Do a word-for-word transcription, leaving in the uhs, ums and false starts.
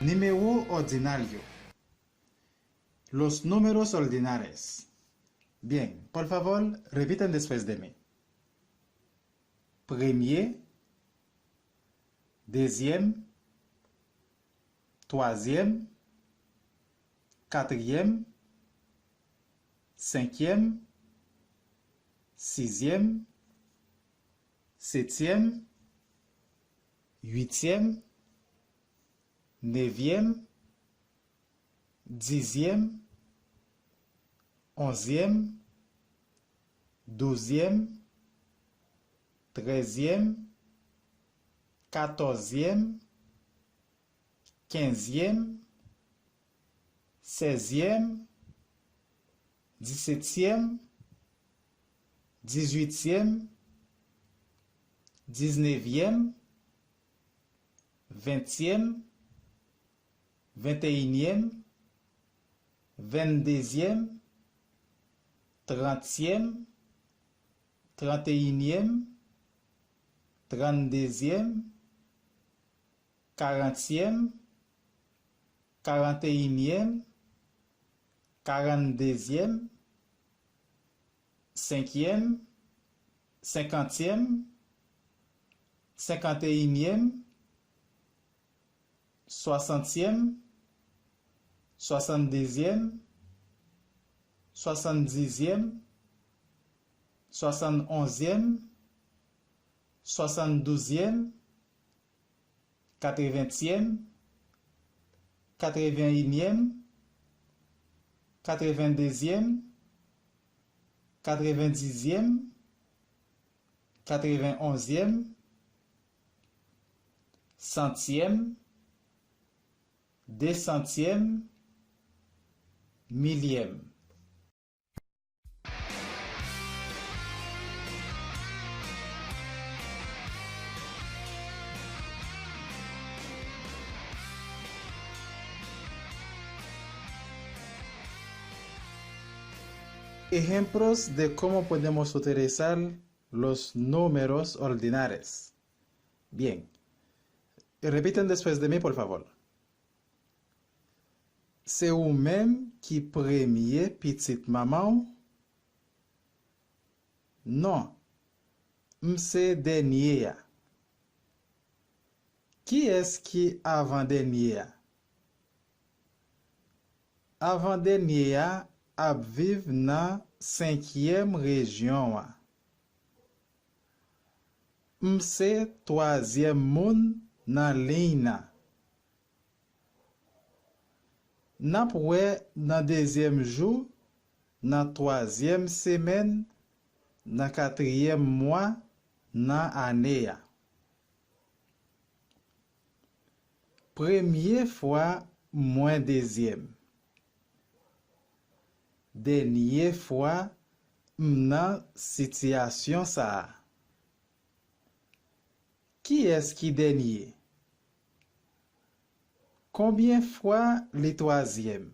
Nimewo òdinal yo. Los números ordinales. Bien, por favor, repiten después de mí. Premye, dezyèm, twazyèm, katriyèm, senkyèm, sizyèm, setyèm, uityèm, nevyèm, dizyèm, onzyèm, douzyèm, trèzyèm, katòzyèm, kenzyèm, sèzyèm, disetyèm, dizuityèm, diznevyèm, ventyèm, venteyinyèm, venndezyèm, trantyèm, tranteyinyèm, tranndezyèm, karantyèm, karanteyinyèm, karanndezyèm, senkyèm, senkantyèm, senkanteyinyèm, swasantyèm, swasanndezyèm, swasanndizyèm, swasannonzyèm, swasanndouzyèm, katreventyèm, katrevenyinyèm, katrevenndezyèm, katrevendizyèm, katrevenonzyèm, santyèm, desantyèm, milyèm. Ejemplos de cómo podemos utilizar los números ordinales. Bien. Repiten después de mí, por favor. Se ou menm ki premye pitit manman w? Non, m se dènye a. Kiyès ki avan dènye a? Avan dènye a ap viv nan senkyèm rejyon an. M se twazyèm moun nan liy nan. N ap wè nan dezyèm jou, nan twazyèm semèn, nan katriyèm mwa nan ane a. Premye fwa mwen dezyèm. Dènye fwa m nan sitiyasyon sa a. Kiyès ki dènye? Konbyen fwa li twazyèm?